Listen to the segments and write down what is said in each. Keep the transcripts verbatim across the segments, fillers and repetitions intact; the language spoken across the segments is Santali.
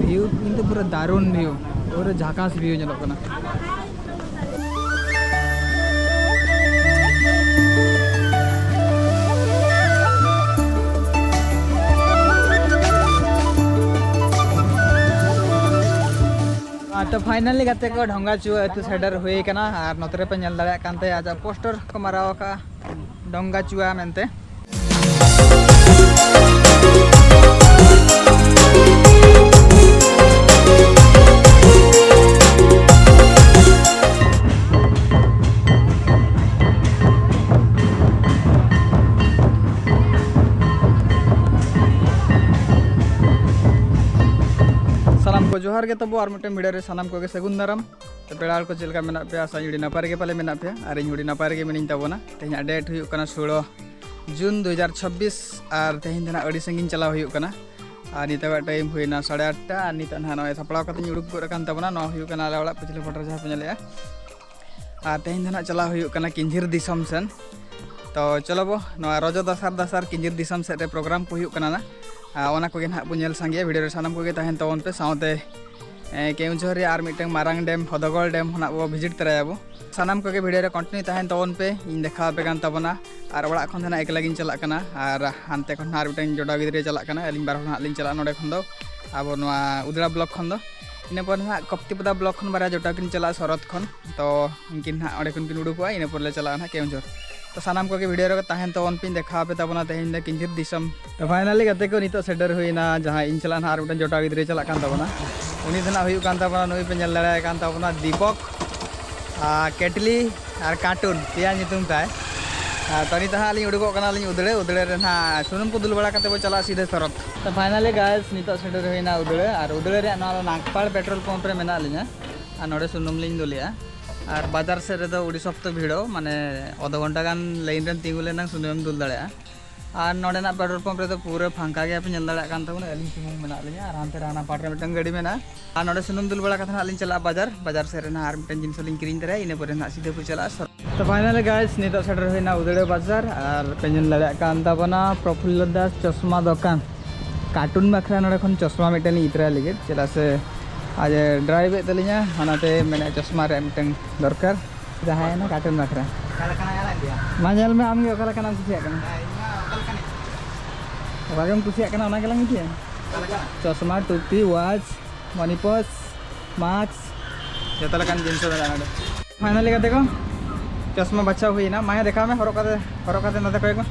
ᱵᱷᱤᱭᱩ ᱠᱤᱱᱛᱩ ᱯᱩᱨᱟᱹ ᱫᱟᱨᱩᱱ ᱵᱷᱤᱭᱩ, ᱯᱩᱨᱟᱹ ᱡᱷᱟᱠᱟᱥ ᱵᱷᱤᱭᱩ ᱧᱮᱞᱚᱜ ᱠᱟᱱᱟ᱾ ᱟᱨ ᱛᱚ finally ᱜᱟᱛᱮ ᱠᱚ, ᱰᱷᱚᱸᱜᱟ ᱪᱩᱣᱟᱹ ᱟᱹᱛᱩ ᱥᱮᱴᱮᱨ ᱦᱩᱭ ᱟᱠᱟᱱᱟ᱾ ᱟᱨ ᱱᱚᱛᱮ ᱨᱮᱯᱮ ᱧᱮᱞ ᱫᱟᱲᱮᱭᱟᱜ ᱠᱟᱱ ᱛᱟᱭᱟ, ᱟᱡᱟᱜ ᱯᱳᱥᱴᱟᱨ ᱠᱚ ᱢᱟᱨᱟᱣ ᱟᱠᱟᱫᱼᱟ ᱰᱷᱚᱸᱜᱟ ᱪᱩᱣᱟᱹ ᱢᱮᱱᱛᱮ᱾ ᱥᱟᱱᱟᱢ ᱠᱚ ᱡᱚᱦᱟᱨ ᱜᱮ ᱛᱟᱵᱚ, ᱟᱨ ᱢᱤᱫᱴᱮᱱ ᱵᱷᱤᱰᱤᱭᱳ ᱨᱮ ᱥᱟᱱᱟᱢ ᱠᱚᱜᱮ ᱥᱟᱹᱜᱩᱱ ᱫᱟᱨᱟᱢ᱾ ᱛᱚ ᱯᱮᱲᱟ ᱦᱚᱲ ᱠᱚ ᱪᱮᱫ ᱞᱮᱠᱟ ᱢᱮᱱᱟᱜ ᱯᱮᱭᱟ? ᱟᱥᱟᱧ ᱟᱹᱰᱤ ᱱᱟᱯᱟᱭ ᱨᱮᱜᱮ ᱯᱟᱞᱮ ᱢᱮᱱᱟᱜ ᱯᱮᱭᱟ, ᱟᱨ ᱤᱧ ᱦᱚᱸ ᱟᱹᱰᱤ ᱱᱟᱯᱟᱭ ᱨᱮᱜᱮ ᱢᱤᱱᱟᱹᱧ ᱛᱟᱵᱚᱱᱟ᱾ ᱛᱮᱦᱮᱧᱟᱜ ᱰᱮᱴ ᱦᱩᱭᱩᱜ ᱠᱟᱱᱟ ᱥᱳᱞᱳ ᱡᱩᱱ ᱫᱩ ᱦᱟᱡᱟᱨ ᱪᱷᱟᱵᱵᱤᱥ, ᱟᱨ ᱛᱮᱦᱮᱧ ᱫᱚ ᱱᱟᱜ ᱟᱹᱰᱤ ᱥᱟᱺᱜᱤᱧ ᱪᱟᱞᱟᱣ ᱦᱩᱭᱩᱜ ᱠᱟᱱᱟ᱾ ᱟᱨ ᱱᱤᱛᱚᱜᱟᱜ ᱴᱟᱭᱤᱢ ᱦᱩᱭᱱᱟ ᱥᱟᱲᱮ ᱟᱴᱴᱟ, ᱟᱨ ᱱᱤᱛᱚᱜ ᱱᱟᱦᱟᱜ ᱱᱚᱜᱼᱚᱭ ᱥᱟᱯᱲᱟᱣ ᱠᱟᱛᱮᱧ ᱩᱰᱩᱠ ᱜᱚᱫ ᱟᱠᱟᱱ ᱛᱟᱵᱚᱱᱟ᱾ ᱱᱚᱣᱟ ᱦᱩᱭᱩᱜ ᱠᱟᱱᱟ ᱟᱞᱮ ᱚᱲᱟᱜ ᱯᱤᱪᱷᱞᱟᱹ ᱯᱟᱦᱴᱟ ᱨᱮ ᱡᱟᱦᱟᱸ ᱯᱮ ᱧᱮᱞᱮᱜᱼᱟ᱾ ᱟᱨ ᱛᱮᱦᱮᱧ ᱫᱚ ᱱᱟᱜ ᱪᱟᱞᱟᱣ ᱦᱩᱭᱩᱜ ᱠᱟᱱᱟ ᱠᱤᱧᱡᱷᱤᱨ ᱫᱤᱥᱚᱢ ᱥᱮᱱ᱾ ᱛᱚ ᱪᱚᱞᱚ ᱵᱚ, ᱱᱚᱣᱟ ᱨᱚᱡᱚ ᱫᱟᱥᱟᱨ ᱫᱟᱥᱟᱨ ᱠᱤᱧᱡᱷᱤᱨ ᱫᱤᱥᱚᱢ ᱥᱮᱫ ᱨᱮ ᱯᱨᱳᱜᱨᱟᱢ ᱠᱚ ᱦᱩᱭᱩᱜ ᱠᱟᱱᱟ ᱱᱟ᱾ ᱟᱨ ᱚᱱᱟ ᱠᱚᱜᱮ ᱱᱟᱦᱟᱜ ᱵᱚ ᱧᱮᱞ ᱥᱟᱸᱜᱮᱭᱟ᱾ ᱵᱷᱤᱰᱤᱭᱳ ᱨᱮ ᱥᱟᱱᱟᱢ ᱠᱚᱜᱮ ᱛᱟᱦᱮᱱ ᱛᱟᱵᱚᱱ ᱯᱮ, ᱥᱟᱶᱛᱮ ᱮ, ᱠᱮᱣᱚᱱᱡᱷᱚᱨ ᱨᱮᱭᱟᱜ ᱟᱨ ᱢᱤᱫᱴᱟᱝ ᱢᱟᱨᱟᱝ ᱰᱮᱢ ᱦᱚᱫᱚᱜᱚᱲ ᱰᱮᱢ ᱦᱚᱸ ᱱᱟᱜ ᱵᱚ ᱵᱷᱤᱡᱤᱴ ᱛᱚᱨᱟᱭᱟᱵᱚ᱾ ᱥᱟᱱᱟᱢ ᱠᱚᱜᱮ ᱵᱷᱤᱰᱤᱭᱳ ᱨᱮ ᱠᱚᱱᱴᱤᱱᱤᱭᱩ ᱛᱟᱦᱮᱱ ᱛᱟᱵᱚᱱ ᱯᱮ, ᱤᱧ ᱫᱮᱠᱷᱟᱣ ᱟᱯᱮ ᱠᱟᱱ ᱛᱟᱵᱚᱱᱟ᱾ ᱟᱨ ᱚᱲᱟᱜ ᱠᱷᱚᱱ ᱫᱚ ᱱᱟᱜ ᱮᱠᱞᱟ ᱜᱤᱧ ᱪᱟᱞᱟᱜ ᱠᱟᱱᱟ, ᱟᱨ ᱦᱟᱱᱛᱮ ᱠᱷᱚᱱ ᱱᱟᱜ ᱟᱨ ᱢᱤᱫᱴᱟᱝ ᱡᱚᱴᱟᱣ ᱜᱤᱫᱽᱨᱟᱹᱭ ᱪᱟᱞᱟᱜ ᱠᱟᱱᱟ᱾ ᱟᱹᱞᱤᱧ ᱵᱟᱨ ᱦᱚᱲ ᱱᱟᱜ ᱞᱤᱧ ᱪᱟᱞᱟᱜᱼᱟ ᱱᱚᱸᱰᱮ ᱠᱷᱚᱱ ᱫᱚ ᱟᱵᱚ ᱱᱚᱣᱟ ᱩᱫᱽᱲᱟ ᱵᱞᱚᱠ ᱠᱷᱚᱱ ᱫᱚ᱾ ᱤᱱᱟᱹ ᱯᱚᱨᱮ ᱱᱟᱜ ᱠᱚᱯᱛᱤᱯᱚᱫᱟ ᱵᱞᱚᱠ ᱠᱷᱚᱱ ᱵᱟᱨᱭᱟ ᱡᱚᱴᱟᱣ ᱠᱤᱱ ᱪᱟᱞᱟᱜᱼᱟ ᱥᱚᱨᱚᱛ ᱠᱷᱚᱱ᱾ ᱛᱚ ᱩᱱᱠᱤᱱ ᱱᱟᱜ ᱚᱸᱰᱮ ᱠᱷᱚᱱ ᱠᱤᱱ ᱩᱰᱩᱠᱚᱜᱼᱟ, ᱤᱱᱟᱹ ᱯᱚᱨᱮ ᱞᱮ ᱪᱟᱞᱟᱜᱼᱟ ᱱᱟᱜ ᱠᱮᱣᱚᱱᱡᱷᱚᱨ᱾ ᱛᱚ ᱥᱟᱱᱟᱢ ᱠᱚᱜᱮ ᱵᱷᱤᱰᱤᱭᱳ ᱨᱮ ᱛᱟᱦᱮᱱ ᱛᱟᱵᱚᱱ ᱯᱮ, ᱤᱧ ᱫᱮᱠᱷᱟᱣ ᱟᱯᱮ ᱛᱟᱵᱚᱱᱟ ᱛᱮᱦᱮᱧ ᱫᱚ ᱠᱤᱧᱡᱷᱤᱨ ᱫᱤᱥᱚᱢ᱾ ᱛᱚ finally ᱜᱟᱛᱮ ᱠᱚ, ᱱᱤᱛᱚᱜ ᱥᱮᱴᱮᱨ ᱦᱩᱭᱱᱟ ᱡᱟᱦᱟᱸ ᱤᱧ ᱪᱟᱞᱟᱜ ᱱᱟᱜ ᱟᱨ ᱢᱤᱫᱴᱟᱝ ᱡᱚᱴᱟᱣ ᱜᱤᱫᱽᱨᱟᱹᱭ ᱪᱟᱞᱟᱜ ᱠᱟᱱ ᱛᱟᱵᱚᱱᱟ᱾ ᱩᱱᱤ ᱫᱚ ᱱᱟᱜ ᱦᱩᱭᱩᱜ ᱠᱟᱱ ᱛᱟᱵᱚᱱᱟ, ᱱᱩᱭ ᱯᱮ ᱧᱮᱞ ᱫᱟᱲᱮᱭᱟᱭ ᱠᱟᱱ ᱛᱟᱵᱚᱱᱟ, ᱫᱤᱯᱚᱠ, ᱟᱨ ᱠᱮᱴᱞᱤ ᱟᱨ ᱠᱟᱨᱴᱩᱱ, ᱯᱮᱭᱟ ᱧᱩᱛᱩᱢ ᱛᱟᱭ᱾ ᱟᱨ ᱛᱚ ᱱᱤᱛᱚᱜ ᱦᱟᱸᱜ ᱞᱤᱧ ᱩᱰᱩᱠᱚᱜ ᱠᱟᱱᱟ ᱞᱤᱧ ᱩᱫᱽᱲᱟᱹ, ᱩᱫᱽᱲᱟᱹ ᱨᱮ ᱱᱟᱜ ᱥᱩᱱᱩᱢ ᱠᱚ ᱫᱩᱞ ᱵᱟᱲᱟ ᱠᱟᱛᱮ ᱵᱚ ᱪᱟᱞᱟᱜᱼᱟ ᱥᱤᱫᱷᱟᱹ ᱥᱚᱨᱚᱛ᱾ ᱛᱚ finally guys, ᱱᱤᱛᱚᱜ ᱥᱮᱴᱮᱨ ᱦᱩᱭᱱᱟ ᱩᱫᱽᱲᱟᱹ, ᱟᱨ ᱩᱫᱽᱲᱟᱹ ᱨᱮᱭᱟᱜ ᱱᱚᱣᱟ ᱱᱟᱜᱽᱯᱟᱲ ᱯᱮᱴᱨᱳᱞ ᱯᱟᱢᱯ ᱨᱮ ᱢᱮᱱᱟᱜ ᱞᱤᱧᱟ᱾ ᱟᱨ ᱱᱚᱰᱮ ᱥᱩᱱᱩᱢ ᱞᱤᱧ ᱫᱩᱞᱮᱜᱼᱟ᱾ ᱟᱨ ᱵᱟᱡᱟᱨ ᱥᱮᱫ ᱨᱮᱫᱚ ᱟᱹᱰᱤ ᱥᱚᱠᱛᱚ ᱵᱷᱤᱲᱚᱜ, ᱢᱟᱱᱮ ᱚᱫᱷᱚ ᱜᱷᱚᱱᱴᱟ ᱜᱟᱱ ᱞᱟᱭᱤᱱ ᱨᱮᱢ ᱛᱤᱸᱜᱩ ᱞᱮᱱᱟ ᱥᱩᱱᱩᱢᱮᱢ ᱫᱩᱞ ᱫᱟᱲᱮᱭᱟᱜᱼᱟ᱾ ᱟᱨ ᱱᱚᱰᱮᱱᱟᱜ ᱯᱮᱴᱨᱳᱞ ᱯᱟᱢᱯ ᱨᱮᱫᱚ ᱯᱩᱨᱟᱹ ᱯᱷᱟᱸᱠᱟ ᱜᱮᱭᱟ, ᱯᱮ ᱧᱮᱞ ᱫᱟᱲᱮᱭᱟᱜ ᱠᱟᱱ ᱛᱟᱵᱚᱱᱟ, ᱟᱹᱞᱤᱧ ᱥᱩᱢᱩᱝ ᱢᱮᱱᱟᱜ ᱞᱤᱧᱟ᱾ ᱟᱨ ᱦᱟᱱᱛᱮ ᱨᱮ ᱦᱟᱱᱟ ᱯᱟᱴ ᱨᱮ ᱢᱤᱫᱴᱟᱝ ᱜᱟᱹᱰᱤ ᱢᱮᱱᱟᱜᱼᱟ᱾ ᱟᱨ ᱱᱚᱰᱮ ᱥᱩᱱᱩᱢ ᱫᱩᱞ ᱵᱟᱲᱟ ᱠᱟᱛᱮ ᱱᱟᱦᱟᱜ ᱞᱤᱧ ᱪᱟᱞᱟᱜᱼᱟ ᱵᱟᱡᱟᱨ, ᱵᱟᱡᱟᱨ ᱥᱮᱫ ᱨᱮ ᱱᱟᱦᱟᱜ ᱟᱨ ᱢᱤᱫᱴᱟᱝ ᱡᱤᱱᱤᱥ ᱞᱤᱧ ᱠᱤᱨᱤᱧ ᱛᱚᱨᱟᱭᱟ, ᱤᱱᱟᱹ ᱯᱚᱨᱮ ᱱᱟᱦᱟᱜ ᱥᱤᱫᱷᱟᱹ ᱵᱚ ᱪᱟᱞᱟᱜᱼᱟ ᱥᱚᱨ-᱾ ᱛᱚ finally guys, ᱱᱤᱛᱚᱜ ᱥᱮᱴᱮᱨ ᱦᱩᱭᱱᱟ ᱩᱫᱽᱲᱟᱹ ᱵᱟᱡᱟᱨ, ᱟᱨ ᱯᱮ ᱧᱮᱞ ᱫᱟᱲᱮᱭᱟᱜ ᱠᱟᱱ ᱛᱟᱵᱚᱱᱟ ᱯᱨᱚᱯᱷᱩᱞᱞᱚ ᱫᱟᱥ ᱪᱚᱥᱢᱟ ᱫᱚᱠᱟᱱ᱾ ᱠᱟᱨᱴᱩᱱ ᱵᱟᱠᱷᱨᱟ ᱱᱚᱰᱮ ᱠᱷᱚᱱ ᱪᱚᱥᱢᱟ ᱢᱤᱫᱴᱮᱱ ᱞᱤᱧ ᱤᱫᱤ ᱛᱚᱨᱟᱭ ᱞᱟᱹᱜᱤᱫ, ᱪᱮᱫᱟᱜ ᱥᱮ ᱟᱡ ᱮ ᱰᱨᱟᱭᱤᱵᱷ ᱮᱫ ᱛᱟᱹᱞᱤᱧᱟ, ᱚᱱᱟᱛᱮ ᱢᱮᱱᱮᱫ ᱪᱚᱥᱢᱟ ᱨᱮᱭᱟᱜ ᱢᱤᱫᱴᱮᱱ ᱫᱚᱨᱠᱟᱨ᱾ ᱡᱟᱦᱟᱸᱭᱮᱱᱟ ᱠᱟᱨᱴᱩᱱ ᱵᱟᱠᱷᱨᱟ᱾ ᱚᱠᱟ ᱞᱮᱠᱟᱱᱟᱜ ᱧᱮᱞ ᱤᱫᱤᱭᱟ? ᱢᱟ ᱧᱮᱞ ᱢᱮ ᱟᱢᱜᱮ ᱚᱠᱟ ᱞᱮᱠᱟᱱᱟᱜ ᱮᱢ ᱠᱩᱥᱤᱭᱟᱜ ᱠᱟᱱᱟ᱾ ᱦᱮᱸ, ᱤᱧ ᱢᱟ ᱚᱠᱟ ᱞᱮᱠᱟᱱᱤᱧ ᱠᱩᱥᱤᱭᱟᱜᱼᱟ᱾ ᱚᱠᱟ ᱜᱮᱢ ᱠᱩᱥᱤᱭᱟᱜ ᱠᱟᱱᱟ ᱚᱱᱟ ᱜᱮᱞᱟᱝ ᱤᱫᱤᱭᱟ᱾ ᱚᱠᱟ ᱞᱮᱠᱟᱱᱟᱜ? ᱪᱚᱥᱢᱟ, ᱴᱩᱯᱤ, ᱣᱟᱪ, ᱢᱟᱱᱤ ᱯᱟᱨᱥ, ᱢᱟᱥᱠ, ᱡᱚᱛᱚ ᱞᱮᱠᱟᱱ ᱡᱤᱱᱤᱥ ᱢᱮᱱᱟᱜᱼᱟ ᱱᱚᱰᱮ᱾ ᱯᱷᱟᱭᱱᱟᱞᱤ ᱜᱟᱛᱮ ᱠᱚ, ᱪᱚᱥᱢᱟ ᱵᱟᱪᱷᱟᱣ ᱦᱩᱭᱱᱟ᱾ ᱢᱟᱭᱟ ᱫᱮᱠᱷᱟᱣ ᱢᱮ, ᱦᱚᱨᱚᱜ ᱠᱟᱛᱮ, ᱦᱚᱨᱚᱜ ᱠᱟᱛᱮ ᱱᱚᱛᱮ ᱠᱚᱭᱚᱜ ᱢᱮ᱾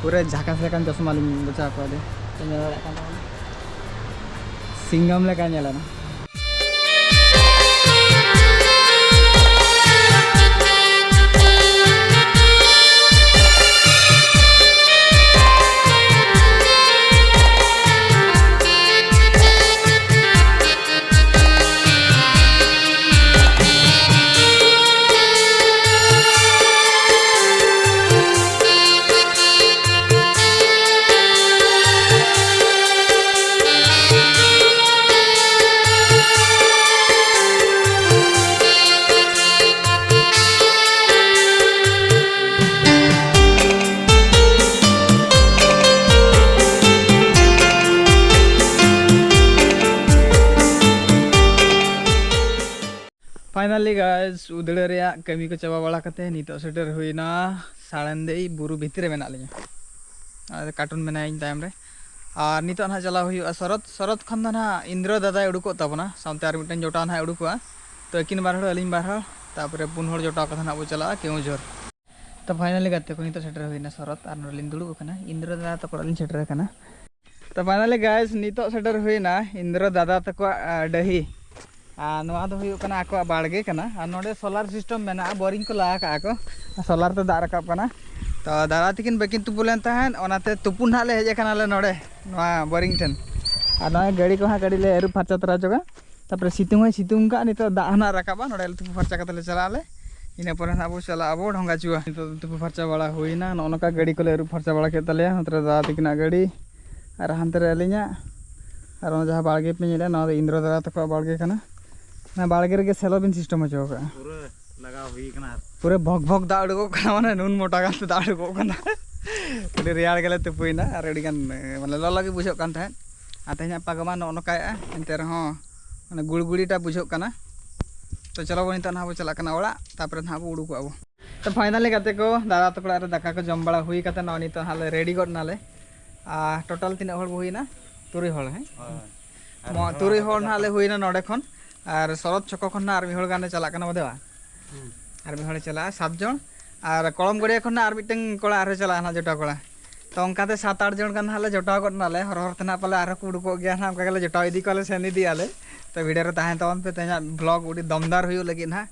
ᱯᱩᱨᱟᱹ ᱡᱷᱟᱠᱟᱥ ᱞᱮᱠᱟᱱ ᱪᱚᱥᱢᱟ ᱞᱤᱧ ᱵᱟᱪᱷᱟᱣ ᱠᱟᱣᱫᱮᱭᱟ᱾ ᱯᱮ ᱧᱮᱞ ᱫᱟᱲᱮᱭᱟᱜ ᱠᱟᱱ ᱛᱟᱵᱚᱱᱟ, ᱥᱤᱝᱜᱟᱢ ᱞᱮᱠᱟ ᱧᱮᱞᱚᱜᱼᱟ᱾ Finally guys, ᱩᱫᱽᱲᱟᱹ ᱨᱮᱭᱟᱜ ᱠᱟᱹᱢᱤ ᱠᱚ ᱪᱟᱵᱟ ᱵᱟᱲᱟ ᱠᱟᱛᱮ ᱱᱤᱛᱚᱜ ᱥᱮᱴᱮᱨ ᱦᱩᱭᱱᱟ ᱥᱟᱲᱮᱱᱫᱮᱭ ᱵᱩᱨᱩ ᱵᱷᱤᱛᱨᱤ ᱨᱮ ᱢᱮᱱᱟᱜ ᱞᱤᱧᱟ᱾ ᱟᱨ ᱠᱟᱨᱴᱩᱱ ᱢᱮᱱᱟᱭᱟ ᱤᱧ ᱛᱟᱭᱚᱢ ᱨᱮ᱾ ᱟᱨ ᱱᱤᱛᱚᱜ ᱱᱟᱦᱟᱜ ᱪᱟᱞᱟᱣ ᱦᱩᱭᱩᱜᱼᱟ ᱥᱚᱨᱚᱛ᱾ ᱥᱚᱨᱚᱛ ᱠᱷᱚᱱ ᱫᱚ ᱱᱟᱦᱟᱜ ᱤᱱᱫᱨᱚ ᱫᱟᱫᱟᱭ ᱩᱰᱩᱠᱚᱜ ᱛᱟᱵᱚᱱᱟ, ᱥᱟᱶᱛᱮ ᱟᱨ ᱢᱤᱫᱴᱮᱱ ᱡᱚᱴᱟᱣ ᱱᱟᱦᱟᱜ ᱩᱰᱩᱠᱚᱜᱼᱟ᱾ ᱛᱚ ᱟᱹᱠᱤᱱ ᱵᱟᱨ ᱦᱚᱲ, ᱟᱹᱞᱤᱧ ᱵᱟᱨ ᱦᱚᱲ, ᱛᱟᱯᱚᱨᱮ ᱯᱩᱱ ᱦᱚᱲ ᱡᱚᱴᱟᱣ ᱠᱟᱛᱮ ᱱᱟᱦᱟᱜ ᱵᱚ ᱪᱟᱞᱟᱜᱼᱟ ᱠᱮᱣᱚᱱᱡᱷᱚᱨ᱾ ᱛᱚ finally ᱜᱟᱛᱮ ᱠᱚ, ᱱᱤᱛᱚᱜ ᱥᱮᱴᱮᱨ ᱦᱩᱭᱱᱟ ᱥᱚᱨᱚᱛ, ᱟᱨ ᱱᱚᱰᱮ ᱞᱤᱧ ᱫᱩᱲᱩᱵ ᱟᱠᱟᱱᱟ᱾ ᱤᱱᱫᱨᱚ ᱫᱟᱫᱟ ᱛᱟᱠᱚ ᱚᱲᱟᱜ ᱞᱤᱧ ᱥᱮᱴᱮᱨ ᱟᱠᱟᱱᱟ᱾ ᱛᱚ finally guys, ᱱᱤᱛᱚᱜ ᱥᱮᱴᱮᱨ ᱦᱩᱭᱱᱟ ᱤᱱᱫᱨᱚ ᱫᱟᱫᱟ ᱛᱟᱠᱚᱣᱟᱜ, ᱟ, ᱰᱟᱹᱦᱤ᱾ ᱟᱨ ᱱᱚᱣᱟ ᱫᱚ ᱦᱩᱭᱩᱜ ᱠᱟᱱᱟ ᱟᱠᱚᱣᱟᱜ ᱵᱟᱲᱜᱮ ᱠᱟᱱᱟ, ᱟᱨ ᱱᱚᱰᱮ solar system ᱢᱮᱱᱟᱜᱼᱟ, boring ᱠᱚ ᱞᱟ ᱟᱠᱟᱫᱼᱟ ᱠᱚ, solar ᱛᱮ ᱫᱟᱜ ᱨᱟᱠᱟᱵ ᱠᱟᱱᱟ᱾ ᱛᱚ ᱫᱟᱫᱟ ᱛᱟᱹᱠᱤᱱ ᱵᱟᱹᱠᱤᱱ ᱛᱩᱯᱩ ᱞᱮᱱ ᱛᱟᱦᱮᱸᱫ, ᱚᱱᱟᱛᱮ ᱛᱩᱯᱩ ᱱᱟᱦᱟᱜ ᱞᱮ ᱦᱮᱡ ᱟᱠᱟᱱᱟᱞᱮ ᱱᱚᱰᱮ, ᱱᱚᱣᱟ boring ᱴᱷᱮᱱ᱾ ᱟᱨ ᱱᱚᱜᱼᱚᱭ ᱜᱟᱹᱰᱤ ᱠᱚᱦᱚᱸ ᱠᱟᱹᱴᱤᱡ ᱞᱮ ᱟᱹᱨᱩᱵ ᱯᱷᱟᱨᱪᱟ ᱛᱚᱨᱟ ᱧᱚᱜᱟ᱾ ᱛᱟᱯᱚᱨᱮ ᱥᱤᱛᱩᱝ ᱦᱚᱸᱭ ᱥᱤᱛᱩᱝ ᱠᱟᱜᱼᱟ, ᱱᱤᱛᱚᱜ ᱫᱟᱜ ᱦᱚᱸ ᱱᱟᱜ ᱨᱟᱠᱟᱵᱟ, ᱱᱚᱸᱰᱮ ᱞᱮ ᱛᱩᱯᱩ ᱯᱷᱟᱨᱪᱟ ᱠᱟᱛᱮ ᱞᱮ ᱪᱟᱞᱟᱜ ᱟᱞᱮ᱾ ᱤᱱᱟᱹ ᱯᱚᱨᱮ ᱱᱟᱜ ᱵᱚ ᱪᱟᱞᱟᱜ ᱟᱵᱚ ᱰᱷᱚᱸᱜᱟ ᱪᱩᱣᱟᱹ᱾ ᱱᱤᱛᱚᱜ ᱫᱚ ᱛᱩᱯᱩ ᱯᱷᱟᱨᱪᱟ ᱵᱟᱲᱟ ᱦᱩᱭᱱᱟ᱾ ᱱᱚᱜᱼᱚ ᱱᱚᱝᱠᱟ ᱜᱟᱹᱰᱤ ᱠᱚᱞᱮ ᱟᱹᱨᱩᱵ ᱯᱷᱟᱨᱪᱟ ᱵᱟᱲᱟ ᱠᱮᱫ ᱛᱟᱞᱮᱭᱟ, ᱱᱚᱛᱮ ᱨᱮ ᱫᱟᱫᱟ ᱛᱟᱹᱠᱤᱱᱟᱜ ᱜᱟᱹᱰᱤ ᱟᱨ ᱦᱟᱱᱛᱮ ᱨᱮ ᱟᱹᱞᱤᱧᱟᱜ᱾ ᱟᱨ ᱚᱱᱟ ᱡᱟᱦᱟᱸ ᱵᱟᱲᱜᱮ ᱯᱮ ᱧᱮᱞᱮᱫᱼᱟ, ᱱᱚᱣᱟ ᱫᱚ ᱤᱱᱫᱨᱚ ᱫᱟᱫᱟ ᱛᱟᱠᱚᱣᱟᱜ ᱵᱟᱲᱜᱮ ᱠᱟᱱᱟ᱾ ᱚᱱᱟ ᱵᱟᱲᱜᱮ ᱨᱮᱜᱮ ᱥᱮᱞᱚ ᱵᱤᱱ system ᱦᱚᱪᱚ ᱟᱠᱟᱫᱼᱟ᱾ ᱯᱩᱨᱟᱹ ᱞᱟᱜᱟᱣ ᱦᱩᱭ ᱠᱟᱱᱟ᱾ ᱯᱩᱨᱟᱹ ᱵᱷᱚᱠ ᱵᱷᱚᱠ ᱫᱟᱜ ᱩᱰᱩᱠᱚᱜ ᱠᱟᱱᱟ, ᱢᱟᱱᱮ ᱱᱩᱱ ᱢᱚᱴᱟ ᱜᱟᱱ ᱛᱮ ᱫᱟᱜ ᱩᱰᱩᱠᱚᱜ ᱠᱟᱱᱟ᱾ ᱟᱹᱰᱤ ᱨᱮᱭᱟᱲ ᱜᱮᱞᱮ ᱛᱩᱯᱩᱭᱮᱱᱟ ᱟᱨ ᱟᱹᱰᱤᱜᱟᱱ, ᱢᱟᱱᱮ, ᱞᱚᱞᱚ ᱜᱮ ᱵᱩᱡᱷᱟᱹᱜ ᱠᱟᱱ ᱛᱟᱦᱮᱸᱫ᱾ ᱟᱨ ᱛᱮᱦᱮᱧᱟᱜ ᱯᱟᱜᱽᱢᱟ ᱱᱚᱜᱼᱚ ᱱᱚᱝᱠᱟᱭᱮᱜᱼᱟ, ᱮᱱᱛᱮ ᱨᱮᱦᱚᱸ ᱢᱟᱱᱮ ᱜᱩᱲᱜᱩᱲᱤᱴᱟ ᱵᱩᱡᱷᱟᱹᱜ ᱠᱟᱱᱟ᱾ ᱛᱚ ᱪᱚᱞᱚ ᱵᱚᱱ, ᱱᱤᱛᱚᱜ ᱱᱟᱦᱟᱜ ᱵᱚ ᱪᱟᱞᱟᱜ ᱠᱟᱱᱟ ᱚᱲᱟᱜ, ᱛᱟᱯᱚᱨᱮ ᱱᱟᱦᱟᱜ ᱵᱚ ᱩᱰᱩᱠᱚᱜᱼᱟ ᱵᱚ᱾ ᱛᱚ finally ᱜᱟᱛᱮ ᱠᱚ, ᱫᱟᱫᱟ ᱛᱟᱠᱚ ᱚᱲᱟᱜ ᱨᱮ ᱫᱟᱠᱟ ᱠᱚ ᱡᱚᱢ ᱵᱟᱲᱟ ᱦᱩᱭ ᱠᱟᱛᱮ ᱱᱚᱜᱼᱚᱭ ᱱᱤᱛᱚᱜ ᱱᱟᱦᱟᱜ ᱞᱮ ready ᱜᱚᱫ ᱱᱟᱞᱮ᱾ ᱟᱨ total ᱛᱤᱱᱟᱹᱜ ᱦᱚᱲ ᱵᱚ ᱦᱩᱭᱱᱟ? ᱛᱩᱨᱩᱭ ᱦᱚᱲ, ᱦᱮᱸ? ᱦᱳᱭ᱾ ᱟᱨ ᱢᱚ-, ᱱᱚᱣᱟ ᱛᱩᱨᱩᱭ ᱠᱚ ᱦᱚᱲ ᱱᱟᱦᱟᱜ ᱞᱮ ᱦᱩᱭᱱᱟ ᱱᱚᱰᱮ ᱠᱷᱚᱱ᱾ ᱟᱨ ᱥᱚᱨᱚᱛ ᱪᱷᱚᱠᱚ ᱠᱷᱚᱱ ᱱᱟᱦᱟᱜ ᱟᱨ ᱢᱤᱫ ᱦᱚᱲ ᱜᱟᱱᱮ ᱪᱟᱞᱟᱜ ᱠᱟᱱᱟ ᱵᱚᱫᱮ ᱵᱟᱝ? ᱦᱩᱸ᱾ ᱟᱨ ᱢᱤᱫ ᱦᱚᱲᱮ ᱪᱟᱞᱟᱜᱼᱟ, ᱥᱟᱛ ᱡᱚᱱ᱾ ᱟᱨ ᱠᱚᱲᱚᱢ ᱜᱚᱲᱤᱭᱟ ᱠᱷᱚᱱ ᱱᱟᱦᱟᱜ ᱟᱨ ᱢᱤᱫᱴᱟᱝ ᱠᱚᱲᱟ ᱟᱨᱦᱚᱸ ᱪᱟᱞᱟᱜᱼᱟ ᱱᱟᱦᱟᱜ, ᱡᱚᱴᱟᱣ ᱠᱚᱲᱟ᱾ ᱛᱚ ᱚᱱᱠᱟᱛᱮ ᱥᱟᱛ ᱟᱴ ᱡᱚᱱ ᱜᱟᱱ ᱱᱟᱦᱟᱜ ᱞᱮ ᱡᱚᱴᱟᱣ ᱜᱚᱫ ᱱᱟᱞᱮ, ᱦᱚᱨ ᱦᱚᱨ ᱛᱮ ᱱᱟᱦᱟᱜ ᱯᱟᱞᱮ ᱟᱨᱦᱚᱸ ᱠᱚ ᱩᱰᱩᱠᱚᱜ ᱜᱮᱭᱟ ᱱᱟᱦᱟᱜ, ᱚᱱᱠᱟ ᱜᱮᱞᱮ ᱡᱚᱴᱟᱣ ᱤᱫᱤ ᱠᱚᱣᱟ ᱞᱮ, ᱥᱮᱱ ᱤᱫᱤᱜ ᱟᱞᱮ᱾ ᱛᱚ video ᱨᱮ ᱛᱟᱦᱮᱸ ᱛᱟᱵᱚᱱ ᱯᱮ, ᱛᱮᱦᱮᱧᱟᱜ vlog ᱟᱹᱰᱤ ᱫᱚᱢᱫᱟᱨ ᱦᱩᱭᱩᱜ ᱞᱟᱹᱜᱤᱫ ᱱᱟᱦᱟᱜ᱾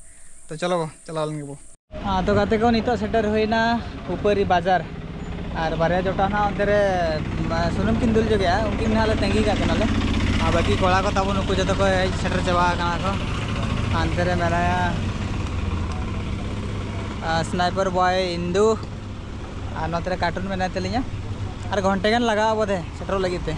ᱛᱚ ᱪᱚᱞᱚ ᱵᱚ, ᱪᱟᱞᱟᱣ ᱞᱮᱱ ᱜᱮᱵᱚ᱾ ᱦᱮᱸ, ᱛᱚ ᱜᱟᱛᱮ ᱠᱚ, ᱱᱤᱛᱚᱜ ᱥᱮᱴᱮᱨ ᱦᱩᱭᱱᱟ ᱩᱯᱟᱹᱨᱤ ᱵᱟᱡᱟᱨ᱾ ᱟᱨ ᱵᱟᱨᱭᱟ ᱡᱚᱴᱟᱣ ᱱᱟᱦᱟᱜ ᱚᱱᱛᱮ ᱨᱮ, ᱢᱟ, ᱥᱩᱱᱩᱢ ᱠᱤᱱ ᱫᱩᱞ ᱡᱚᱜᱮᱜᱼᱟ, ᱩᱱᱠᱤᱱ ᱱᱟᱦᱟᱜ ᱞᱮ ᱛᱟᱺᱜᱤ ᱠᱟᱜ ᱠᱤᱱᱟᱞᱮ᱾ ᱟᱨ ᱵᱟᱹᱠᱤ ᱠᱚᱲᱟ ᱠᱚ ᱛᱟᱵᱚᱱ, ᱩᱱᱠᱩ ᱡᱚᱛᱚ ᱠᱚ ᱦᱮᱡ ᱥᱮᱴᱮᱨ ᱪᱟᱵᱟ ᱟᱠᱟᱱᱟ ᱠᱚ᱾ ᱦᱟᱱᱛᱮ ᱨᱮ ᱢᱮᱱᱟᱭᱟ, ᱟᱨ Sniper Boy ᱤᱱᱫᱩ, ᱟᱨ ᱱᱚᱛᱮ ᱨᱮ cartoon ᱢᱮᱱᱟᱭ ᱛᱟᱹᱞᱤᱧᱟ᱾ ᱟᱨ ᱜᱷᱚᱱᱴᱮ ᱜᱟᱱ ᱞᱟᱜᱟᱜᱼᱟ ᱵᱚᱫᱷᱮ ᱥᱮᱴᱮᱨᱚᱜ ᱞᱟᱹᱜᱤᱫ ᱛᱮ᱾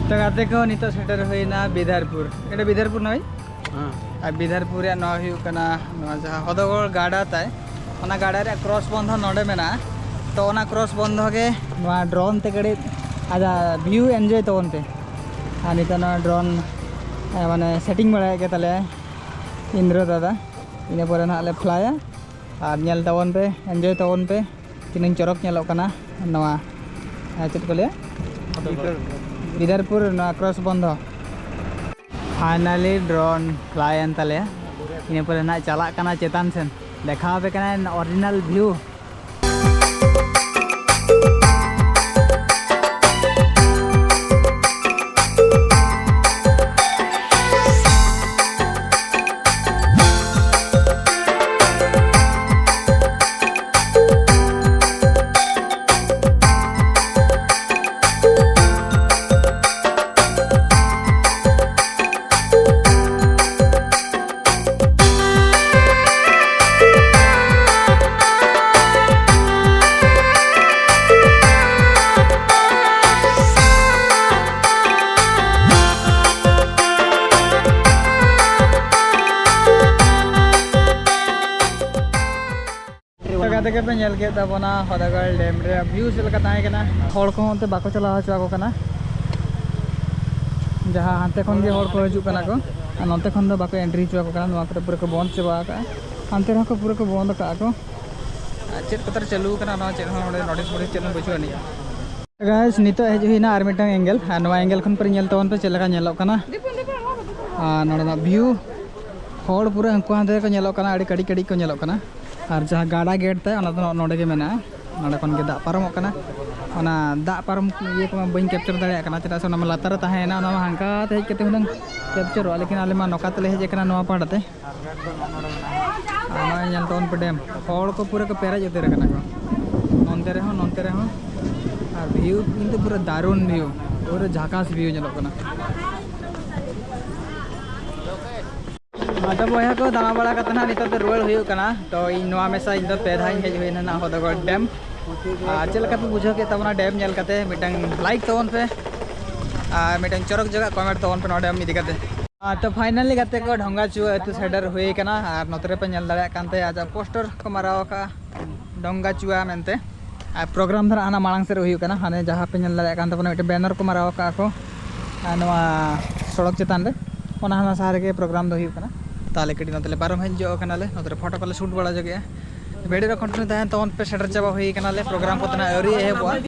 ᱛᱚ ᱜᱟᱛᱮ ᱠᱚ, ᱱᱤᱛᱚᱜ ᱥᱮᱴᱮᱨ ᱦᱩᱭᱱᱟ ᱵᱤᱫᱷᱟᱨᱯᱩᱨ᱾ ᱮᱴᱟ ᱵᱤᱫᱷᱟᱨᱯᱩᱨ ᱱᱚᱭ? ᱦᱮᱸ᱾ ᱟᱨ ᱵᱤᱫᱷᱟᱨᱯᱩᱨ ᱨᱮᱭᱟᱜ ᱱᱚᱣᱟ ᱦᱩᱭᱩᱜ ᱠᱟᱱᱟ, ᱱᱚᱣᱟ ᱡᱟᱦᱟᱸ ᱦᱚᱫᱚᱜᱚᱲ ᱜᱟᱰᱟ ᱛᱟᱭ, ᱚᱱᱟ ᱜᱟᱰᱟ ᱨᱮᱭᱟᱜ cross ᱵᱚᱱᱫᱷᱚ ᱱᱚᱰᱮ ᱢᱮᱱᱟᱜᱼᱟ᱾ ᱛᱚ ᱚᱱᱟ cross ᱵᱚᱱᱫᱷᱚ ᱜᱮ ᱱᱚᱣᱟ drone ᱛᱮ ᱠᱟᱹᱴᱤᱡ ᱟᱡᱟᱜ view enjoy ᱛᱟᱵᱚᱱ ᱯᱮ᱾ ᱟᱨ ᱱᱤᱛᱚᱜ ᱱᱚᱣᱟ drone, ᱮ, ᱢᱟᱱᱮ setting ᱵᱟᱲᱟᱭᱮᱫ ᱜᱮ ᱛᱟᱞᱮᱭᱟᱭ ᱤᱱᱫᱨᱚ ᱫᱟᱫᱟ᱾ ᱤᱱᱟᱹ ᱯᱚᱨᱮ ᱱᱟᱦᱟᱜ ᱞᱮ flyᱟ᱾ ᱟᱨ ᱧᱮᱞ ᱛᱟᱵᱚᱱ ᱯᱮ, enjoy ᱛᱟᱵᱚᱱ ᱯᱮ, ᱛᱤᱱᱟᱹᱝ ᱪᱚᱨᱚᱠ ᱧᱮᱞᱚᱜ ᱠᱟᱱᱟ ᱱᱚᱣᱟ, ᱮ, ᱪᱮᱫ ᱠᱚ ᱞᱟᱹᱭᱟ? ᱵᱤᱫᱷᱟᱨᱯᱩᱨ ᱱᱚᱣᱟ cross ᱵᱚᱱᱫᱷᱚ᱾ Finally drone fly ᱮᱱ ᱛᱟᱞᱮᱭᱟ᱾ ᱤᱱᱟᱹ ᱯᱚᱨᱮ ᱱᱟᱦᱟᱜ ᱪᱟᱞᱟᱜ ᱠᱟᱱᱟ ᱪᱮᱛᱟᱱ ᱥᱮᱱ, ᱫᱮᱠᱷᱟᱣ ᱟᱯᱮ ᱠᱟᱱᱟ original view᱾ ᱜᱟᱛᱮ ᱜᱮᱯᱮ ᱧᱮᱞ ᱠᱮᱫ ᱛᱟᱵᱚᱱᱟ ᱦᱚᱫᱟᱜᱟᱲ ᱰᱮᱢ ᱨᱮᱭᱟᱜ ᱵᱷᱤᱭᱩ ᱪᱮᱫ ᱞᱮᱠᱟ ᱛᱟᱦᱮᱸ ᱠᱟᱱᱟ᱾ ᱦᱚᱲ ᱠᱚᱦᱚᱸ ᱚᱱᱛᱮ ᱵᱟᱠᱚ ᱪᱟᱞᱟᱣ ᱦᱚᱪᱚ ᱟᱠᱚ ᱠᱟᱱᱟ, ᱡᱟᱦᱟᱸ ᱦᱟᱱᱛᱮ ᱠᱷᱚᱱ ᱜᱮ ᱦᱚᱲ ᱠᱚ ᱦᱤᱡᱩᱜ ᱠᱟᱱᱟ ᱠᱚ, ᱟᱨ ᱱᱚᱛᱮ ᱠᱷᱚᱱ ᱫᱚ ᱵᱟᱠᱚ ᱮᱱᱴᱨᱤ ᱦᱚᱪᱚ ᱟᱠᱚ ᱠᱟᱱᱟ᱾ ᱱᱚᱣᱟ ᱠᱚᱨᱮ ᱯᱩᱨᱟᱹ ᱠᱚ ᱵᱚᱱᱫ ᱪᱟᱵᱟ ᱟᱠᱟᱫᱼᱟ, ᱦᱟᱱᱛᱮ ᱨᱮᱦᱚᱸ ᱠᱚ ᱯᱩᱨᱟᱹ ᱠᱚ ᱵᱚᱱᱫ ᱟᱠᱟᱫᱼᱟ ᱠᱚ᱾ ᱟᱨ ᱪᱮᱫ ᱠᱚᱛᱮ ᱪᱟᱹᱞᱩ ᱟᱠᱟᱱᱟ ᱱᱚᱣᱟ ᱪᱮᱫ ᱦᱚᱸ ᱱᱚᱰᱮ ᱱᱳᱴᱤᱥ ᱯᱷᱳᱴᱤᱥ ᱪᱮᱫ ᱦᱚᱸ ᱵᱟᱹᱪᱩᱜ ᱟᱹᱱᱤᱡ᱾ ᱜᱟᱭᱥ, ᱱᱤᱛᱚᱜ ᱦᱮᱡ ᱦᱩᱭᱱᱟ ᱟᱨ ᱢᱤᱫᱴᱟᱝ ᱮᱝᱜᱮᱞ, ᱟᱨ ᱱᱚᱣᱟ ᱮᱝᱜᱮᱞ ᱠᱷᱚᱱ ᱯᱮ ᱧᱮᱞ ᱛᱟᱵᱚᱱ ᱯᱮ ᱪᱮᱫ ᱞᱮᱠᱟ ᱧᱮᱞᱚᱜ ᱠᱟᱱᱟ᱾ ᱟᱨ ᱱᱚᱰᱮᱱᱟᱜ ᱵᱷᱤᱭᱩ, ᱦᱚᱲ ᱯᱩᱨᱟᱹ ᱦᱟᱱᱠᱩ ᱦᱟᱱᱛᱮ ᱠᱚ ᱧᱮᱞᱚᱜ ᱠᱟᱱᱟ, ᱟᱹᱰᱤ ᱠᱟᱹᱴᱤᱡ ᱠᱟᱹᱴᱤᱡ ᱠᱚ ᱧᱮᱞᱚᱜ ᱠᱟᱱᱟ᱾ ᱟᱨ ᱡᱟᱦᱟᱸ ᱜᱟᱰᱟ ᱜᱮᱴ ᱛᱟᱭ, ᱚᱱᱟ ᱫᱚ ᱱᱚᱜᱼᱚ ᱱᱚᱰᱮ ᱜᱮ ᱢᱮᱱᱟᱜᱼᱟ᱾ ᱱᱚᱰᱮ ᱠᱷᱚᱱ ᱜᱮ ᱫᱟᱜ ᱯᱟᱨᱚᱢᱚᱜ ᱠᱟᱱᱟ᱾ ᱚᱱᱟ ᱫᱟᱜ ᱯᱟᱨᱚᱢ ᱤᱭᱟᱹ ᱠᱚᱢᱟ ᱵᱟᱹᱧ ᱠᱮᱯᱪᱟᱨ ᱫᱟᱲᱮᱭᱟᱜ ᱠᱟᱱᱟ, ᱪᱮᱫᱟᱜ ᱥᱮ ᱚᱱᱟ ᱢᱟ ᱞᱟᱛᱟᱨ ᱨᱮ ᱛᱟᱦᱮᱸᱭᱮᱱᱟ, ᱚᱱᱟ ᱢᱟ ᱦᱟᱱᱠᱟ ᱛᱮ ᱦᱮᱡ ᱠᱟᱛᱮ ᱦᱩᱱᱟᱹᱝ ᱠᱮᱯᱪᱟᱨᱚᱜᱼᱟ, ᱞᱮᱠᱤᱱ ᱟᱞᱮ ᱢᱟ ᱱᱚᱝᱠᱟ ᱛᱮᱞᱮ ᱦᱮᱡ ᱟᱠᱟᱱᱟ ᱱᱚᱣᱟ ᱯᱟᱦᱴᱟ ᱛᱮ᱾ ᱟᱨ ᱱᱚᱜᱼᱚᱭ ᱧᱮᱞ ᱛᱟᱵᱚᱱ ᱯᱮ ᱰᱮᱢ, ᱦᱚᱲ ᱠᱚ ᱯᱩᱨᱟᱹ ᱠᱚ ᱯᱮᱨᱮᱡ ᱩᱛᱟᱹᱨ ᱟᱠᱟᱱᱟ ᱠᱚ, ᱱᱚᱱᱛᱮ ᱨᱮᱦᱚᱸ, ᱱᱚᱱᱛᱮ ᱨᱮᱦᱚᱸ᱾ ᱟᱨ ᱵᱷᱤᱭᱩ ᱠᱤᱱᱛᱩ ᱯᱩᱨᱟᱹ ᱫᱟᱨᱩᱱ ᱵᱷᱤᱭᱩ, ᱯᱩᱨᱟᱹ ᱡᱷᱟᱠᱟᱥ ᱵᱷᱤᱭᱩ ᱧᱮᱞᱚᱜ ᱠᱟᱱᱟ᱾ ᱟᱫᱚ ᱵᱚᱭᱦᱟ ᱠᱚ, ᱫᱟᱬᱟ ᱵᱟᱲᱟ ᱠᱟᱛᱮ ᱱᱟᱦᱟᱜ ᱱᱤᱛᱚᱜ ᱫᱚ ᱨᱩᱣᱟᱹᱲ ᱦᱩᱭᱩᱜ ᱠᱟᱱᱟ᱾ ᱛᱚ ᱤᱧ ᱱᱚᱣᱟ ᱢᱮᱥᱟ ᱤᱧ ᱫᱚ ᱯᱮ ᱫᱷᱟᱣ ᱤᱧ ᱦᱮᱡ ᱦᱩᱭᱱᱟ ᱱᱟᱦᱟᱜ ᱦᱚᱫᱚᱜᱚᱲ ᱰᱮᱢ᱾ ᱟᱨ ᱪᱮᱫ ᱞᱮᱠᱟ ᱯᱮ ᱵᱩᱡᱷᱟᱹᱣ ᱠᱮᱫ ᱛᱟᱵᱚᱱᱟ ᱰᱮᱢ ᱧᱮᱞ ᱠᱟᱛᱮ? ᱢᱤᱫᱴᱟᱝ ᱞᱟᱭᱤᱠ ᱛᱟᱵᱚᱱ ᱯᱮ ᱟᱨ ᱢᱤᱫᱴᱟᱝ ᱪᱚᱨᱚᱠ ᱡᱟᱭᱜᱟ ᱠᱚᱢᱮᱱᱴ ᱛᱟᱵᱚᱱ ᱯᱮ ᱱᱚᱣᱟ ᱰᱮᱢ ᱤᱫᱤ ᱠᱟᱛᱮ᱾ ᱟᱨ ᱛᱚ ᱯᱷᱟᱭᱱᱟᱞᱤ ᱜᱟᱛᱮ ᱠᱚ, ᱰᱷᱚᱸᱜᱟ ᱪᱩᱣᱟᱹ ᱟᱹᱛᱩ ᱥᱮᱴᱮᱨ ᱦᱩᱭ ᱠᱟᱱᱟ᱾ ᱟᱨ ᱱᱚᱛᱮ ᱨᱮᱯᱮ ᱧᱮᱞ ᱫᱟᱲᱮᱭᱟᱜ ᱠᱟᱱ ᱛᱟᱭᱟ, ᱟᱡᱟᱜ ᱯᱳᱥᱴᱟᱨ ᱠᱚ ᱢᱟᱨᱟᱣ ᱟᱠᱟᱫᱼᱟ ᱰᱷᱚᱸᱜᱟ ᱪᱩᱣᱟ ᱢᱮᱱᱛᱮ᱾ ᱟᱨ ᱯᱨᱳᱜᱨᱟᱢ ᱫᱚ ᱱᱟᱜ ᱦᱟᱱᱟ ᱢᱟᱲᱟᱝ ᱥᱮᱫ ᱨᱮ ᱦᱩᱭᱩᱜ ᱠᱟᱱᱟ, ᱦᱟᱱᱮ ᱡᱟᱦᱟᱸ ᱯᱮ ᱧᱮᱞ ᱫᱟᱲᱮᱭᱟᱜ ᱠᱟᱱ ᱛᱟᱵᱚᱱᱟ, ᱢᱤᱫᱴᱮᱱ ᱵᱮᱱᱟᱨ ᱠᱚ ᱢᱟᱨᱟᱣ ᱟᱠᱟᱫᱼᱟ ᱠᱚ ᱟᱨ ᱱᱚᱣᱟ ᱥᱚᱲᱚᱠ ᱪᱮᱛᱟᱱ ᱨᱮ, ᱚᱱᱟ ᱦᱟᱱᱟ ᱥᱟᱦᱟ ᱨᱮᱜᱮ ᱯᱨᱳᱜᱨᱟᱢ ᱫᱚ ᱦᱩᱭᱩᱜ ᱠᱟᱱᱟ᱾ ᱛᱟᱦᱚᱞᱮ ᱠᱟᱹᱴᱤᱡ ᱱᱚᱛᱮ ᱞᱮ ᱯᱟᱨᱚᱢ ᱦᱮᱡ ᱧᱚᱜ ᱠᱟᱱᱟᱞᱮ, ᱱᱚᱛᱮ ᱨᱮ ᱯᱷᱳᱴᱳ ᱠᱚᱞᱮ ᱥᱩᱴ ᱵᱟᱲᱟ ᱧᱚᱜᱮᱜᱼᱟ᱾ ᱵᱷᱤᱰᱤᱭᱳ ᱨᱮ ᱠᱚᱱᱴᱤᱱᱤᱭᱩ ᱛᱟᱦᱮᱱ ᱛᱟᱵᱚᱱ ᱯᱮ, ᱥᱮᱴᱮᱨ ᱪᱟᱵᱟ ᱦᱩᱭ ᱠᱟᱱᱟᱞᱮ, ᱯᱨᱳᱜᱨᱟᱢ ᱠᱚᱫᱚ ᱱᱟᱜ ᱟᱹᱣᱨᱤ ᱮᱦᱚᱵᱚᱜᱼᱟ᱾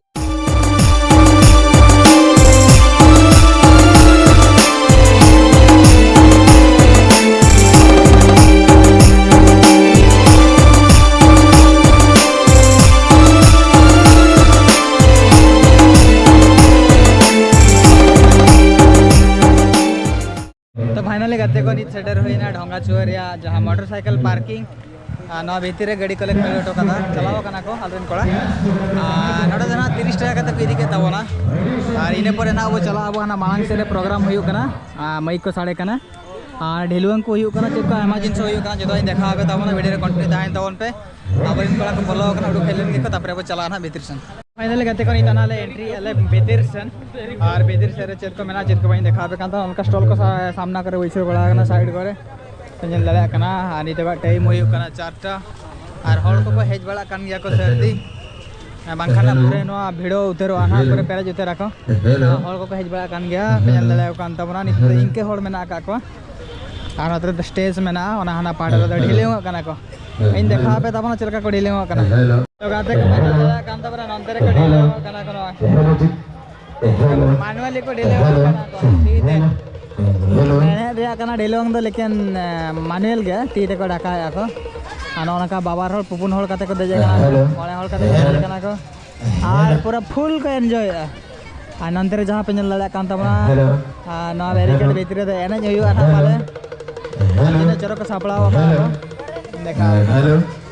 ᱛᱚ ᱯᱷᱟᱭᱱᱟᱞᱤ ᱜᱟᱛᱮ ᱠᱚ, ᱱᱤᱛ ᱥᱮᱴᱮᱨ ᱦᱩᱭᱱᱟ ᱰᱷᱚᱸᱜᱟ ᱪᱩᱣᱟᱹ ᱨᱮᱭᱟᱜ ᱡᱟᱦᱟᱸ ᱢᱚᱴᱚᱨ ᱥᱟᱭᱠᱮᱞ ᱯᱟᱨᱠᱤᱝ᱾ ᱟᱨ ᱱᱚᱣᱟ ᱵᱷᱤᱛᱤᱨ ᱨᱮ ᱜᱟᱹᱰᱤ ᱠᱚᱞᱮ ᱠᱷᱟᱹᱲ ᱦᱚᱴᱚ ᱠᱟᱫᱟ, ᱪᱟᱞᱟᱣ ᱠᱟᱱᱟ ᱠᱚ ᱟᱞᱮ ᱨᱮᱱ ᱠᱚᱲᱟ᱾ ᱟᱨ ᱱᱚᱰᱮ ᱫᱚ ᱱᱟᱦᱟᱜ ᱛᱤᱨᱤᱥ ᱴᱟᱠᱟ ᱠᱟᱛᱮ ᱠᱚ ᱤᱫᱤ ᱠᱮᱫ ᱛᱟᱵᱚᱱᱟ᱾ ᱟᱨ ᱤᱱᱟᱹ ᱯᱚᱨᱮ ᱱᱟᱦᱟᱜ ᱵᱚ ᱪᱟᱞᱟᱜᱼᱟ, ᱟᱵᱚ ᱦᱟᱱᱟ ᱢᱟᱲᱟᱝ ᱥᱮᱫ ᱨᱮ ᱯᱨᱳᱜᱨᱟᱢ ᱦᱩᱭᱩᱜ ᱠᱟᱱᱟ, ᱟᱨ ᱢᱟᱹᱭᱤᱠ ᱠᱚ ᱥᱟᱰᱮ ᱠᱟᱱᱟ᱾ ᱟᱨ ᱰᱷᱤᱞᱣᱟᱹᱝ ᱠᱚ ᱦᱩᱭᱩᱜ ᱠᱟᱱᱟ, ᱪᱮᱫ ᱠᱚ ᱟᱭᱢᱟ ᱡᱤᱱᱤᱥ ᱦᱩᱭᱩᱜ ᱠᱟᱱᱟ, ᱡᱚᱛᱚᱧ ᱫᱮᱠᱷᱟᱣ ᱟᱯᱮ ᱛᱟᱵᱚᱱᱟ᱾ ᱵᱷᱤᱰᱤᱭᱳ ᱨᱮ ᱠᱚᱱᱴᱤᱱᱤᱭᱩ ᱛᱟᱦᱮᱱ ᱛᱟᱵᱚᱱ ᱯᱮ᱾ ᱟᱵᱚᱨᱮᱱ ᱠᱚᱲᱟ ᱠᱚ ᱵᱚᱞᱚ ᱟᱠᱟᱱᱟ, ᱩᱰᱩᱠ ᱦᱮᱡ ᱞᱮᱱ ᱜᱮᱠᱚ, ᱛᱟᱨᱯᱚᱨᱮ ᱵᱚ ᱪᱟᱞᱟᱜᱼᱟ ᱱᱟᱦᱟᱜ ᱵᱷᱤᱛᱤᱨ ᱥᱮᱱ᱾ ᱯᱷᱟᱭᱱᱟᱞᱤ ᱜᱟᱛᱮ ᱠᱚ, ᱱᱤᱛ ᱟᱱᱟᱞᱮ ᱮᱱᱴᱨᱤ ᱟᱞᱮ ᱵᱷᱤᱛᱤᱨ ᱥᱮᱱ᱾ ᱟᱨ ᱵᱷᱤᱛᱤᱨ ᱥᱮᱫ ᱨᱮ ᱪᱮᱫ ᱠᱚ ᱢᱮᱱᱟᱜᱼᱟ, ᱪᱮᱫ ᱠᱚ ᱵᱟᱹᱧ ᱫᱮᱠᱷᱟᱣ ᱟᱯᱮ ᱠᱟᱱ ᱛᱟᱦᱮᱱᱟ, ᱚᱱᱠᱟ ᱥᱴᱚᱞ ᱠᱚ ᱥᱟ-, ᱥᱟᱢᱱᱟ ᱠᱚᱨᱮ ᱵᱟᱹᱭᱥᱟᱹᱣ ᱵᱟᱲᱟ ᱟᱠᱟᱱᱟ ᱥᱟᱭᱤᱰ ᱠᱚᱨᱮ, ᱯᱮ ᱧᱮᱞ ᱫᱟᱲᱮᱭᱟᱜ ᱠᱟᱱᱟ᱾ ᱟᱨ ᱱᱤᱛᱚᱜᱟᱜ ᱴᱟᱭᱤᱢ ᱦᱩᱭᱩᱜ ᱠᱟᱱᱟ ᱪᱟᱨᱴᱟ᱾ ᱟᱨ ᱦᱚᱲ ᱠᱚᱠᱚ ᱦᱮᱡ ᱵᱟᱲᱟᱜ ᱠᱟᱱ ᱜᱮᱭᱟ ᱠᱚ ᱥᱟᱹᱨᱫᱤ, ᱵᱟᱝᱠᱷᱟᱱ ᱯᱩᱨᱟᱹ ᱱᱚᱣᱟ ᱵᱷᱤᱲᱚ ᱩᱛᱟᱹᱨᱚᱜᱼᱟ ᱱᱟᱦᱟᱜ, ᱯᱩᱨᱟᱹ ᱯᱮᱨᱮᱡ ᱩᱛᱟᱹᱨ ᱟᱠᱚ᱾ ᱦᱚᱲ ᱠᱚᱠᱚ ᱦᱮᱡ ᱵᱟᱲᱟᱜ ᱠᱟᱱ ᱜᱮᱭᱟ, ᱯᱮ ᱧᱮᱞ ᱫᱟᱲᱮᱭᱟᱠᱚ ᱠᱟᱱ ᱛᱟᱵᱚᱱᱟ, ᱱᱤᱛᱚᱜ ᱫᱚ ᱤᱱᱠᱟᱹ ᱦᱚᱲ ᱢᱮᱱᱟᱜ ᱟᱠᱟᱫ ᱠᱚᱣᱟ᱾ ᱟᱨ ᱱᱚᱛᱮ ᱨᱮ ᱥᱴᱮᱡᱽ ᱢᱮᱱᱟᱜᱼᱟ, ᱚᱱᱟ ᱦᱟᱱᱟ ᱯᱟᱦᱴᱟ ᱨᱮᱫᱚ ᱰᱷᱤᱞᱟᱹᱣᱚᱜ ᱠᱟᱱᱟ ᱠᱚ᱾ ᱤᱧ ᱫᱮᱠᱷᱟᱣ ᱟᱯᱮ ᱛᱟᱵᱚᱱᱟ ᱪᱮᱫ ᱞᱮᱠᱟ ᱠᱚ ᱰᱷᱤᱞᱟᱹᱣᱚᱜ ᱠᱟᱱᱟ᱾ ᱛᱚ ᱜᱟᱛᱮ ᱠᱚ ᱯᱮ ᱧᱮᱞ ᱫᱟᱲᱮᱭᱟᱜ ᱠᱟᱱ ᱛᱟᱵᱚᱱᱟ, ᱱᱚᱱᱛᱮ ᱨᱮᱠᱚ ᱰᱷᱤᱞᱟᱹᱣᱚᱜ ᱠᱟᱱᱟ ᱠᱚ ᱱᱚᱜᱼᱚᱭ᱾ ᱢᱟᱱᱩᱣᱟᱞᱤ ᱠᱚ ᱰᱷᱤᱞᱟᱹᱣᱚᱜ ᱠᱟᱱᱟ ᱠᱚ, ᱛᱤ ᱛᱮ᱾ ᱢᱮᱬᱦᱮᱫ ᱨᱮᱭᱟᱜ ᱠᱟᱱᱟ ᱰᱷᱤᱞᱣᱟᱹᱝ ᱫᱚ, ᱞᱮᱠᱤᱱ, ᱮ, ᱢᱟᱱᱩᱭᱮᱞ ᱜᱮ ᱛᱤ ᱛᱮᱠᱚ ᱰᱷᱟᱠᱟᱣᱮᱫᱼᱟ ᱠᱚ᱾ ᱟᱨ ᱱᱚᱜᱼᱚ ᱱᱚᱝᱠᱟ ᱵᱟᱵᱟᱨ ᱦᱚᱲ, ᱯᱩᱯᱩᱱ ᱦᱚᱲ ᱠᱟᱛᱮ ᱠᱚ ᱫᱮᱡ ᱟᱠᱟᱱᱟ, ᱢᱚᱬᱮ ᱦᱚᱲ ᱠᱟᱛᱮ ᱠᱚ ᱫᱮᱡ ᱟᱠᱟᱱᱟ ᱠᱚ᱾ ᱟᱨ ᱯᱩᱨᱟᱹ ᱯᱷᱩᱞ ᱠᱚ ᱮᱱᱡᱚᱭᱮᱫᱼᱟ᱾ ᱟᱨ ᱱᱚᱱᱛᱮ ᱨᱮ ᱡᱟᱦᱟᱸ ᱯᱮ ᱧᱮᱞ ᱫᱟᱲᱮᱭᱟᱜ ᱠᱟᱱ ᱛᱟᱵᱚᱱᱟ, ᱟᱨ ᱱᱚᱣᱟ ᱵᱮᱨᱤᱠᱮᱰ ᱵᱷᱤᱛᱨᱤ ᱨᱮ ᱮᱱᱮᱡ ᱦᱩᱭᱩᱜᱼᱟ ᱱᱟᱦᱟᱜ ᱯᱟᱞᱮ᱾ ᱛᱤᱱᱟᱹᱜ ᱪᱚᱨᱚᱠ ᱠᱚ ᱥᱟᱯᱲᱟᱣ ᱟᱠᱟᱫᱼᱟ ᱠᱚ᱾ ᱫᱮᱠᱷᱟᱣ᱾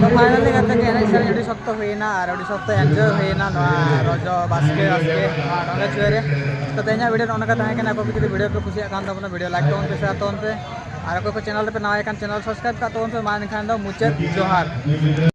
ᱛᱚ finally ᱜᱟᱛᱮ ᱠᱚ, ᱮᱱᱮᱡ ᱥᱮᱨᱮᱧ ᱟᱹᱰᱤ ᱥᱚᱠᱛᱚ ᱦᱩᱭᱱᱟ ᱟᱨ ᱟᱹᱰᱤ ᱥᱚᱠᱛᱚ enjoy ᱦᱩᱭᱱᱟ ᱱᱚᱣᱟ ᱨᱚᱡᱚ ᱵᱟᱥᱠᱮ ᱵᱟᱥᱠᱮ ᱱᱚᱣᱟ ᱰᱚᱸᱰᱮ ᱪᱩᱲᱟᱹ ᱨᱮ᱾ ᱛᱚ ᱛᱮᱦᱮᱧᱟᱜ video ᱱᱚᱜᱼᱚ ᱱᱚᱝᱠᱟ ᱛᱟᱦᱮᱸ ᱠᱟᱱᱟ᱾ ᱟᱯᱮ ᱡᱩᱫᱤ video ᱯᱮ ᱠᱩᱥᱤᱭᱟᱜ ᱠᱷᱟᱱ ᱛᱟᱵᱚᱱᱟ, video like ᱛᱟᱵᱚᱱ ᱯᱮ, share ᱛᱟᱵᱚᱱ ᱯᱮ, ᱟᱨ ᱚᱠᱚᱭ ᱠᱚ channel ᱨᱮᱯᱮ ᱱᱟᱣᱟ ᱠᱟᱱ channel subscribe ᱠᱟᱜ ᱛᱟᱵᱚᱱ ᱯᱮ᱾ ᱢᱟ ᱮᱱᱠᱷᱟᱱ ᱫᱚ ᱢᱩᱪᱟᱹᱫ ᱡᱚᱦᱟᱨ᱾